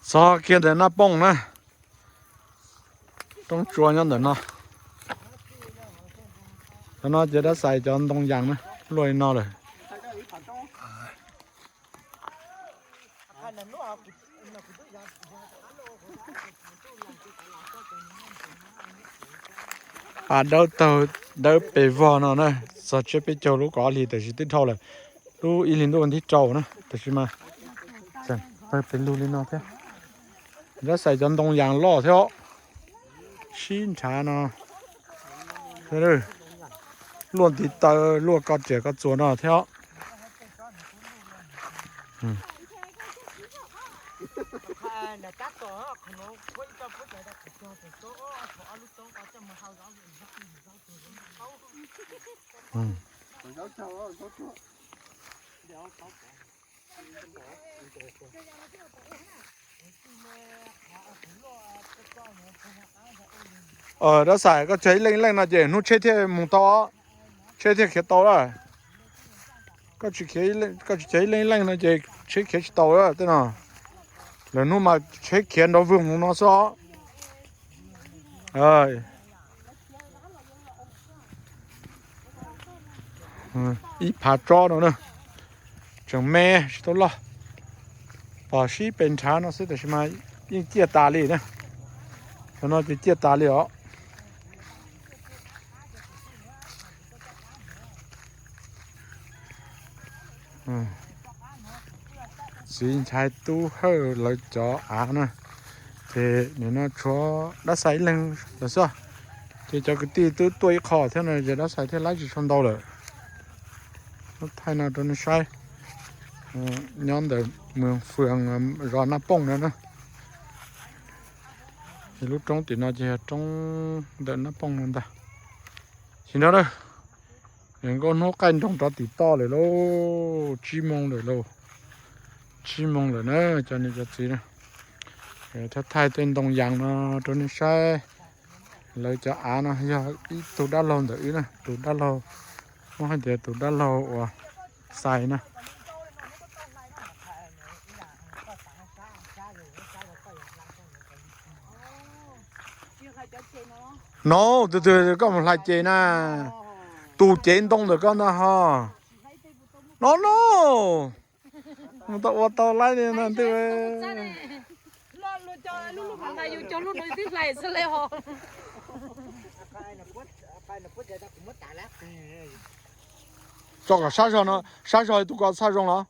Txog kiag ntawm Naj Pooj na, roob tsua nyob ntawm no. Cov no ces dab xais cov ntoo yas na, luaj li no lawm. Av dawb tawg dawb pes vog no na, txog tsiab peb caug lub kaum ob hlis tab sis twb dhau lawm. Lub ib hlis ntuj vas thib rau na tab sis mas tawg pes lug li no thiab. Dab xais cov ntoo yas loj thiab os. Sib nrhav no, luaj ntiv taw luaj ko riam ko txuas no thiab os. Dab xais koj tsheb ib leej leej no ces hnub tsheb thiaj mus tau, tsheb thiaj khiav tau lawm. Koj tsis tsheb ib leej leej no ces tsheb khiav tsis tau lawm tej no. Lawm hnub mas tsheb khiav nrov vwg mus no xwb os. Ib phav tsob no na, tseem me tsis tau loj, pom sib pes nrhav no xwb tab sis mas yeej ciaj tas li na. Cov no ces ciaj tas li os. Txiv ntxhais Tub Hawj lawv cov av na, ces nim no tshuav dab xais ib leeg lawm xwb, ces cov kwv tij twb tuaj ib qho thiab no ces dab xais thiaj laib tsis tshua ntau lawm. Lub thaij no rau nej saib, nyob ntawm Mws Fwm zos Naj Pooj no na. Lub roob tim no ces yog roob ntawm Naj Pooj no ntag. Ces no na, nkauj hnub qaij nroog rov tim toj lawm lauj, tsib moos lawm lauj, tsib moos lawm na cov niam cov txiv na. Thaij thaij tej ntoo yas no rau nej saib. Lawv cov av no yog ib tug dab laug ntawm wb na, tus dab laug, muab hais tias tus dab laug uas xais na. No, tus twg koj mus hlais ces na, tus cev ntoo ntawm koj ntag ho. No no, mus tau ua tau laib li ntawd. Tso kom sab zog no, sab zog tus ko txhaj zoo los.